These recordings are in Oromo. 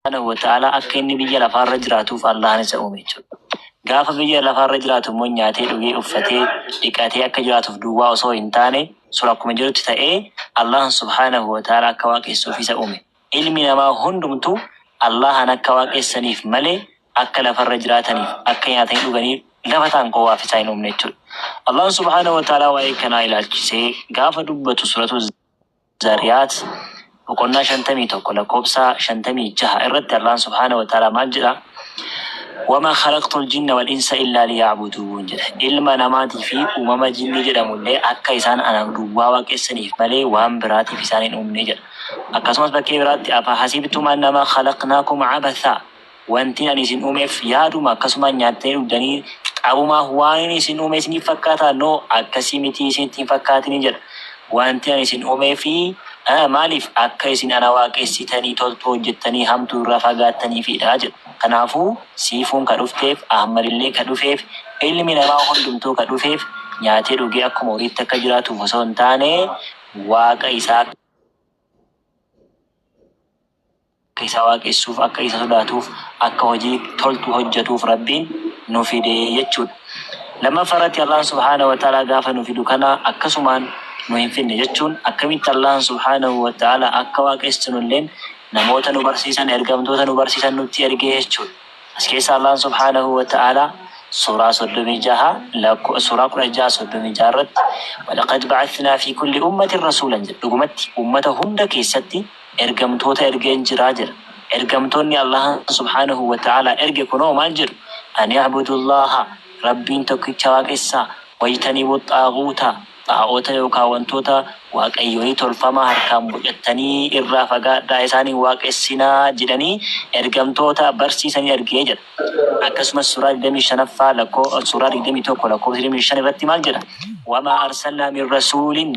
Subhaanahu wa ta'aalaa akka inni biyya lafaarra jiraatuuf Allahan isa uume jechuudha. Gaafa biyya lafaarra jiraatu immoo nyaatee, dhugee, uffatee, dhiqatee akka jiraatuuf duwwaa osoo hin taane, sun akkuma jirutti ta'ee, Allahan subhaanahu wa ta'aalaa akka waaqessuuf isa uume. Ilmi namaa hundumtuu Allahan akka waaqessaniif malee akka lafarra jiraataniif, akka nyaatanii dhuganii lafa ta'an qofaaf isaa hin uumne jechuudha. Allahan subhaanahu wa ta'aalaa waa'ee kanaa ilaalchisee gaafa dubbatu, suratu Zariyaat boqonnaa 51 lakkoofsa 56 irratti Allahan subhaanahu wa ta'aalaa maal jedha? "Wamaa khalaqtul jinna wal insa illaa liya'buduun" jedha. Ilma namaatii fi uumama jinnii jedhamullee akka isaan ana duwwaa waaqessaniif malee waan biraatiif isaan hin uumne jedha. Akkasumas bakkee biraatti, "Afa hasibtum annamaa khalaqnaakum abathaa", wanti ani isin uumeef yaaduma akkasumaan nyaattanii dhugdanii xabumaaf waan inni isin uume isiniif fakkaataa? No, akkasii miti, isinitti hin fakkaatini jedha. Wanti ani isin uumeefi maaliif? Akka isin ana waaqessitanii, toltuu hojjettanii, hamtuu irraa fagaattaniifidha jedha. Kanaafuu Siifuun ka dhufteef, Ahmadillee ka dhufeef, ilmi namaa hundumtuu ka dhufeef nyaatee dhugee akkuma horiitti akka jiraatuuf osoo hin taane, Waaqa isaa akka isa waaqessuuf, akka isa sodaatuuf, akka hojii toltuu hojjetuuf Rabbiin nu fide jechuudha. Lammaffaa irratti, Allahan subhaanahu wa ta'aalaa gaafa nu fidu kana akkasumaan nu hin fidne jechuun, akkamitti Allahan subhaanahu wa ta'aalaa akka waaqessinulleen namoota nu barsiisan, ergamtoota nu barsiisan nutti ergee jechuudha. As keessa Allahan subhaanahu wa ta'aalaa suuraa 36 lakko suuraa 16 36 irratti "Walaqad ba'athnaa fi kulli ummatin rasuulan" jedha. Dhugumatti ummata hunda keessatti ergamtoota ergeen jiraa jedha. Ergamtoonni Allahan subhaanahu wa ta'aalaa erge kunoo maal jedhu? "An i'budullaaha", Rabbiin tokkicha waaqessaa, "wajtanibu xaaguuta", xaa'ota yookaan wantoota waaqayyoolii tolfamaa harkaan bocattanii irraa fagaadhaa, isaan hin waaqessinaa jedhanii ergamtoota barsiisanii ergee jedha. Akkasumas suuraa 25ffaa lakkoo suuraa 21 lakkoofsa 25 irratti maal jedha? "Wamaa arsalnaa min rasuulin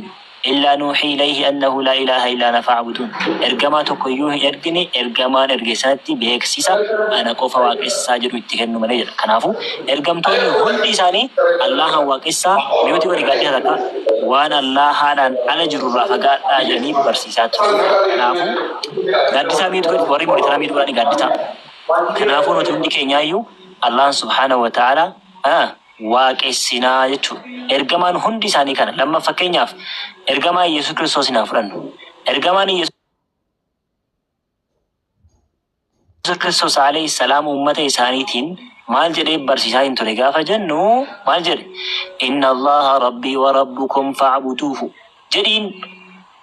illaa nuuhii ilayhi annahu laa ilaaha illaa ana fa'buduun." Ergamaa tokko iyyuu hin ergine, ergamaan erge sanatti beeksisa ana qofa waaqessaa jedhu itti kennu malee jedha. Kanaafuu ergamtoonni hundi isaanii Allahan waaqessaa, mute godhi gaaddisa takka, waan Allahaadhaan ala jiru irraa fagaadhaa jedhanii barsiisaa turan. Kanaafuu gaaddisaa mute godhi, warri moderator mute godhani gaaddisaa. Kanaafuu nuti hundi keenyaayyuu Allahan subhaanahu wa ta'ala waaqessinaa jechuudha. Ergamaan hundi isaanii kana. Lamma fakkeenyaaf ergamaa Yesuus Kiristoos haa fudhannu. Ergamaan Yesuus Kiristoos alayhi salaam uummata isaaniitiin maal jedhee barsiisaa hin ture gaafa jennu, maal jedhe? "Inna Allaha rabbii wa rabbukum fa'buduuhu" jedhiin.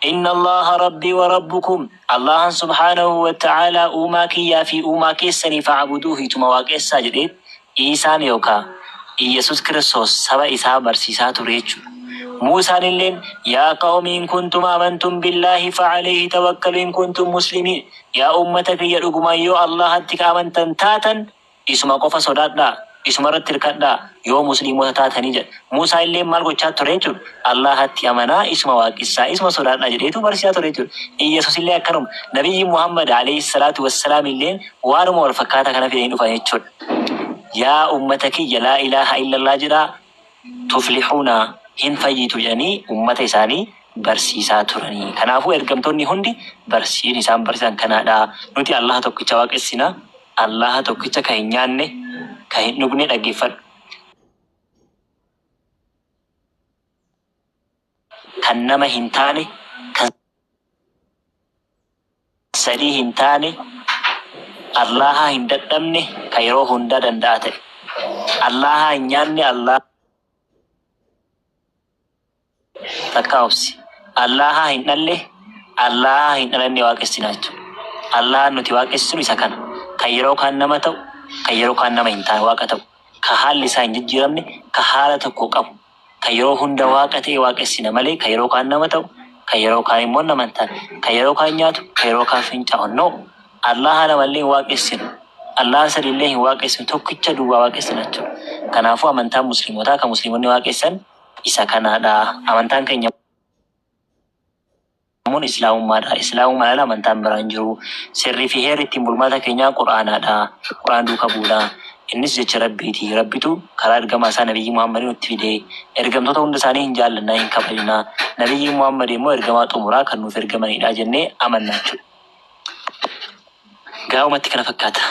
"Inna Allaha rabbii wa rabbukum", Allahan subhaanahu wa ta'ala uumaa kiyyaa fi uumaa keessanii, "fa'buduuhu", ituma waaqessaa jedhee Iisaan yookaa Iyesus Kiristoos saba isaa barsiisaa ture jechuudha. Muusaan illeen "Yaa qawmi in kuntum amantum billaahi fa'alayhi tawakkalu in kuntum muslimiin", yaa ummata kiyya, dhugumaan yoo Allahatti ka amantan taatan isuma qofa sodaadhaa, isuma irratti hirkadhaa yoo musliimota taatanii jedha. Muusaa illeen maal gochaa ture jechuudha? Allahatti amanaa, isuma waaqessaa, isuma sodaadhaa jedheetu barsiisaa ture jechuudha. Iyesus illee akkanuma. Nabiyyi Muhammad alayhi salaatu wassalaam illeen waanuma wal fakkaataa kana fidanii dhufan jechuudha. Yaa ummata kiyya, laa ilaaha illallah jedhaa, tuflixuuna, hin fayyitu jedhanii ummata isaanii barsiisaa turanii. Kanaafuu ergamtoonni hundi barsiin isaan barsiisan kanaadha. Nuti Allaha tokkicha waaqessina. Allaha tokkicha ka hin nyaanne, ka hin dhugne, dhaggeeffadhu. Kan nama hin taane, kan sadii hin taane, Allaha hin dadhabne, ka yeroo hundaa danda'a ta'e. Allaha hin nyaanne, Allah takka obsi. Allaha hin dhalle, Allaha hin dhalanne waaqessina jechuudha. Allaha nuti waaqessinu isa kana. Kan yeroo kaan nama ta'u, kan yeroo kaan nama hin taane, waaqa ta'u. Ka haalli isaa hin jijjiiramne, ka haala tokko qabu, ka yeroo hunda waaqa ta'e waaqessina malee ka yeroo kaan nama ta'u, ka yeroo kaan immoo nama hin taane, ka yeroo kaan nyaatu, ka yeroo kaan fincaa'u. No. Allaha lamallee hin waaqessinu. Allaha sadillee hin waaqessinu. Tokkicha duwwaa waaqessina jechuudha. Kanaafuu amantaan musliimotaa kan musliimonni waaqessan isa kanaadha. Amantaan keenya immoo Islaamummaadha. Islaamummaan ala amantaan biraan jiru. Sirrii fi heerri ittiin bulmaata keenyaa Qur'aanaadha. Qur'aan duuka buuna. Innis jecha Rabbiiti. Rabbitu karaa ergamaa isaa Nabiyyi Muhammadin nutti fide. Ergamtoota hunda isaanii hin jaallanna, hin kabajna. Nabiyyi Muhammad immoo ergamaa xumuraa kan nuuf ergamanidha jennee amanna jechuudha. Gaa'umatti kana fakkaata.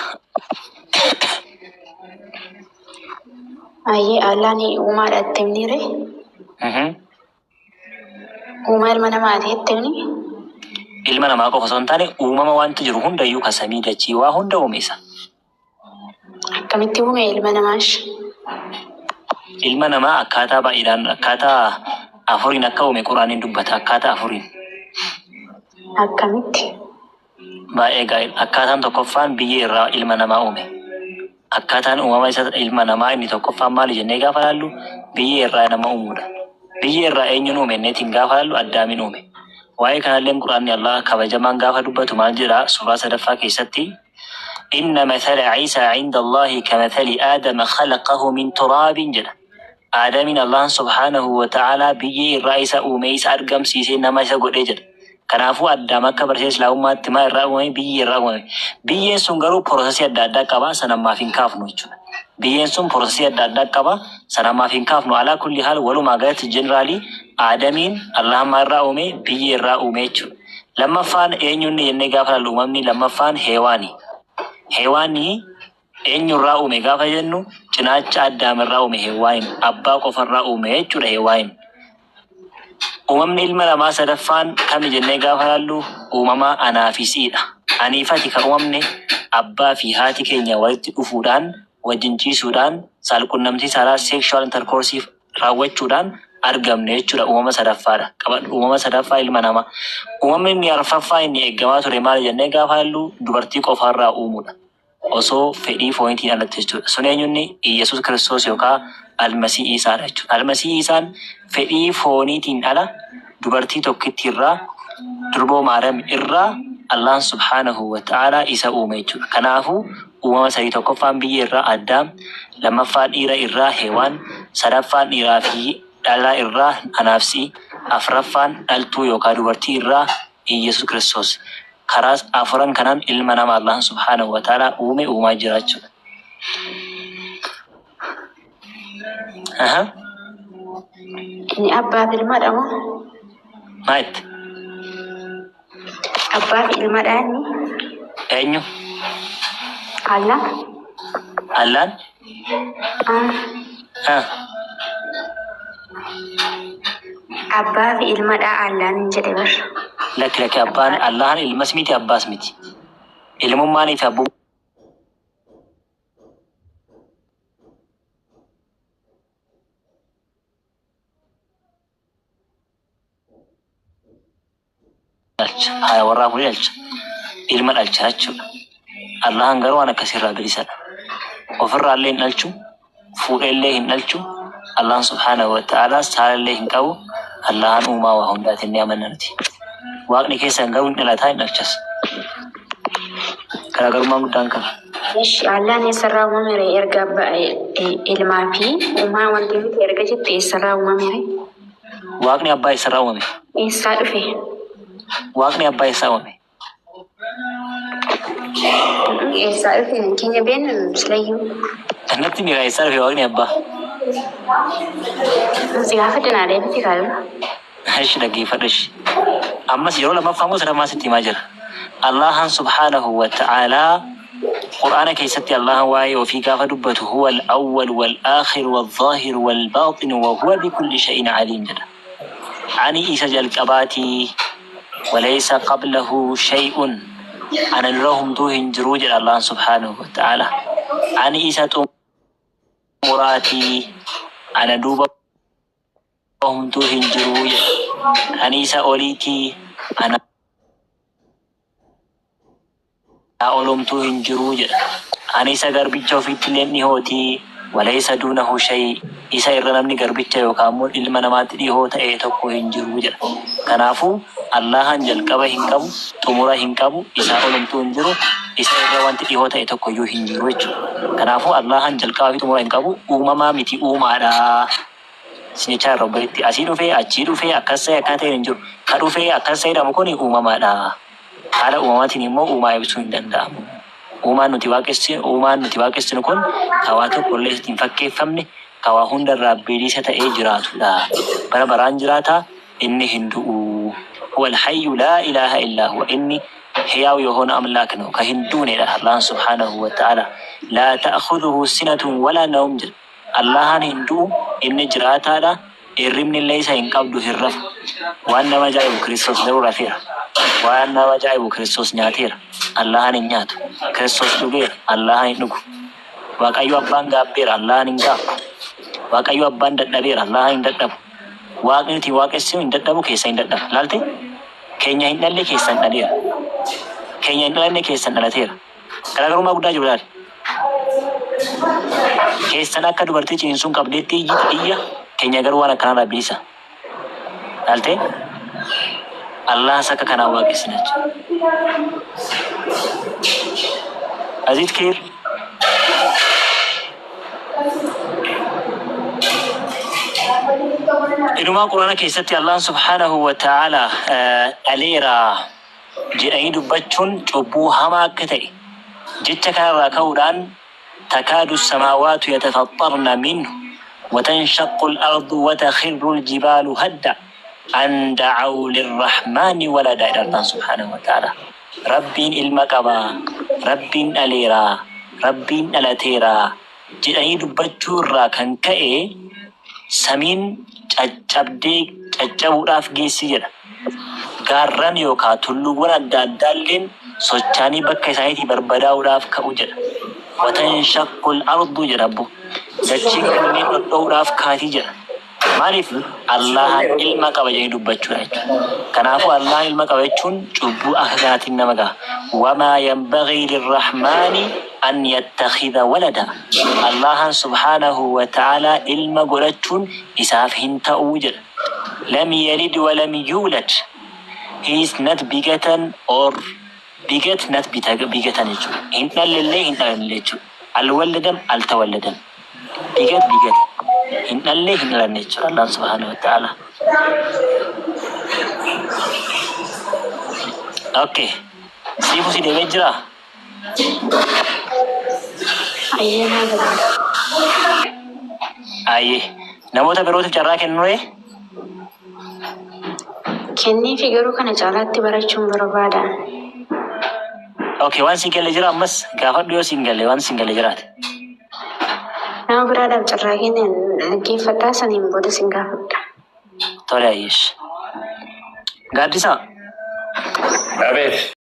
Ayyee Allaan uumaadha itti himniire. Uumaa ilma namaati itti himni. Ilma namaa qofa osoo hin taane uumama wanta jiru hundayyuu kan samii dachii waa hunda uume isa. Akkamitti uume ilma namaash? Ilma namaa akkaataa baay'eedhaan akkaataa afuriin akka uume Quraaniin dubbata akkaataa afuriin. Akkamitti? Baay'ee gaariidha. Akkaataan tokkoffaan biyyee irraa ilma namaa uume. Akkaataan uumama isa ilma namaa inni tokkoffaan maali jennee gaafa laallu biyyee irraa nama uumuudha. Biyyee irraa eenyuun uume inneetiin gaafa laallu Addaamiin uume. Waa'ee kanallee Quraanni Allah kabajamaan gaafa dubbatu maal jedha suuraa sadaffaa keessatti Inna mathala Ciisaa cinda Allaahi kamathali Aadama khalaqahu min turaabin jedha. Aadamiin Allahan subhaanahu wa ta'aalaa biyyee irraa isa uumee isa argamsiisee nama isa godhee jedha. Kanaafuu Addaam akka barsiisa Islaamummaatti maa irraa uumame? Biyyee irraa uumame. Biyyeen sun garuu porosesii adda addaa qaba sana ammaaf hin kaafnu jechuudha. Biyyeen sun porosesii adda addaa qaba sana ammaaf hin kaafnu. Alaa kulli haal walumaa galatti generally Aadamiin Allahan maa irraa uume? Biyyee irraa uume jechuudha. Lammaffaan eenyunni jennee gaafa laallu uumamni lammaffaan Heewaani. Heewaani eenyu irraa uume gaafa jennu cinaacha Addaam irraa uume Heewaanin. Abbaa qofa irraa uume jechuudha Heewaanin. Uumamni ilma namaa sadaffaan kami jennee gaafa laallu uumama anaa fi si'idha. Anii fi ati kan uumamne abbaa fi haati keenya walitti dhufuudhaan, wajjin ciisuudhaan, saalqunnamtii saalaa sexual intercourse raawwachuudhaan argamne jechuudha. Uumama sadaffaadha. Qabadhu uumama sadaffaa ilma namaa. Uumamni inni arfaffaa inni eeggamaa ture maali jennee gaafa laallu dubartii qofaarraa uumuudha. Osoo fedhii fooniitiin alatti jechuudha. Sun eenyunni Iyyasuus Kiristoos yookaan Almasii Iisaadha jechuudha. Almasii Iisaan fedhii fooniitiin ala dubartii tokkitti irraa durboo Maariyaam irraa Allaahn subhaanahu wa ta'aalaa isa uume jechuudha. Kanaafuu uumama sadii tokkoffaan biyyee irraa Addaam, lammaffaan dhiira irraa Hewaan, sadaffaan dhiiraa fi dhalaa irraa anaaf si'i, afraffaan dhaltuu yookaan dubartii irraa Iyyasuus Kiristoos. Karaa afuran kanaan ilma nama Allaahn subhaanahu wa ta'aalaa uume uumaa jira jechuudha. Aha. Inni abbaa fi ilmadha moo? Maa jette? Abbaa fi ilmadha inni? Eenyu? Allah. Allaan? Ah. Ah. Abbaa fi ilmadha Allaan hin jedhe bar. Lakki lakki abbaan Allahan ilmas miti abbaas miti. Ilmummaanii fi abbummaan dhalcha. Haadha warraa fuudhee dhalcha. Ilma dhalcha jechuudha. Allahan garuu waan akkasii irraa bilisadha. Ofirraa illee hin dhalchu, fuudhee illee hin dhalchu. Allahan subhaanahu wa ta'ala saala illee hin qabu. Allahan uumaa waa hundaati inni amanna nuti. Waaqni keessan garuu hin dhalataa hin dhalchas. Garaagarummaan guddaan kana. Ishi Allaan eessarraa uumame erga ilmaa fi uumaa wanti miti erga jette eessarraa uumame? Waaqni abbaa eessarraa uumame? Eessaa dhufe? Waaqni abbaa eessaa uumame? Eessaa dhufe keenya beeknu silayyuu. Natti miira eessaa dhufe waaqni abbaa? Si gaafa danaa deebiti kaadha. Ishi dhaggeeffadhu ishi. Ammas yeroo lammaffaa moo sadaffaa sitti himaa jira. Allahan subhaanahu wa ta'aalaa Qur'aana keessatti Allahan waa'ee ofii gaafa dubbatu huwa al-awwal wal-aakhir wal-zaahir wal-baaxin wa huwa bikulli shay'in aliim jedha. Ani isa jalqabaatii walaysa qablahu shay'un ana dura humtuu hin jiruu jedha Allahan subhaanahu wa ta'aalaa. Ani isa xumuraatii ana duuba homtuu hin jiruu jedha. Ani isa oliitii ana olomtuu hin jiruu jedha. Ani isa garbicha ofiitti illee dhihootii walaysa duunahu shay isa irra namni garbicha yookaan immoo ilma namaatti dhihoo ta'e tokko hin jiruu jedha. Kanaafuu Allahan jalqaba hin qabu, xumura hin qabu, isaa olomtuu hin jiru, isa irra wanti dhihoo ta'e tokko iyyuu hin jiru jechuudha. Kanaafuu Allahan jalqabaa fi xumura hin qabu, uumamaa miti uumaadha. Isin jechaa irra obbolitti asii dhufee achii dhufee akkas ta'e akkana ta'e hin jiru. Ka dhufee akkas ta'e jedhamu kun uumamaadha. Haala uumamaatiin immoo uumaa ibsuu hin danda'amu. Uumaan nuti waaqessinu kun ka waa tokko illee hin fakkeeffamne, ka waa hundarraa bilisa ta'ee jiraatudha. Bara baraan jiraata inni hin du'u. Huwa al-hayyu laa ilaaha illaa huwa inni ሕያው የሆነ አምላክ ነው። Ka hin duunedha Allahn subhaanahu wa ta'ala. Laa ta'khudhuhu sinatun wala nawm jedha. Allahan hin du'u, inni jiraataadha. Hirribni illee isa hin qabdu, hin rafu. Waan nama ajaa'ibu, Kiristoos garuu rafeera. Waan nama ajaa'ibu, Kiristoos nyaateera. Allahan hin nyaatu. Kiristoos dhugeera. Allahan hin dhugu. Waaqayyo abbaan gaabbeera. Allahan hin gaabbu. Waaqayyo abbaan dadhabeera. Allahan hin dadhabu. Waaqni nuti waaqessinu hin dadhabu, keessa hin dadhabu. Laalte, keenya hin dhalle, keessa hin dhaleera. Keenya hin dhalanne, keessan dhalateera. Garaagarummaa guddaa jiru laali. Keessan akka dubartii ciniinsuun qabdeetti iyyiti iyya, keenya garuu waan akkanarraa bilisa. Laaltee, Allahas akka kanaan waaqessina jechuudha. Is it clear? Inumaa Quraana keessatti Allahn subhaanahu wa ta'ala dhaleera jedhanii dubbachuun cubbuu hamaa akka ta'e jecha kanarraa ka'uudhaan, تكاد السماوات يتفطرن منه وتنشق الأرض وتخر الجبال هدا أن دعوا للرحمن ولدا jedha Allah subhaanahu wa ta'ala. Rabbiin ilma qabaa, Rabbiin dhaleeraa, Rabbiin dhalateeraa jedhanii dubbachuu irraa kan ka'e samiin caccabdee caccabuudhaaf geessi jedha. Gaarran yookaan tulluuwwan adda addaalleen sochaanii bakka isaaniitii barbadaa'uudhaaf ka'u jedha. وتنشق الأرض jedha abbo. Dachiin kunneen dhodho'uudhaaf kaatii jedha. Maaliif? Allahan ilma qaba jedhanii dubbachuudha jechuudha. Kanaafuu Allahan ilma qaba jechuun cubbuu akka kanaatiin nama gaha. وما ينبغي للرحمن أن يتخذ ولدا. Allahan subhaanahu wa ta'ala ilma godhachuun isaaf hin ta'uu jedha. لم يلد ولم يولد. He is not begotten or beget, not begotten jechuudha. Hin dhallellee, hin dhalanne jechuudha. አልወለደም፣ አልተወለደም። Beget, begotten. Hin dhalle, hin dhalanne jechuudha Allah subhaanahu wa ta'ala. Okay. Siifu si deemee jiraa? Ayyaanaa gala. Ayyee. Namoota birootiif carraa kennuree? Kenniifi, garuu kana caalaatti barachuun barbaada. Okay, waan siin galle jira ammas gaafadhu, yoo siin galle, waan siin galle jiraate. Nama biraadhaaf carraa kennan dhaggeeffadhaa, saniin booda sin gaafadha. Tole, ayyeesh. Gaaddisaa. Abeet.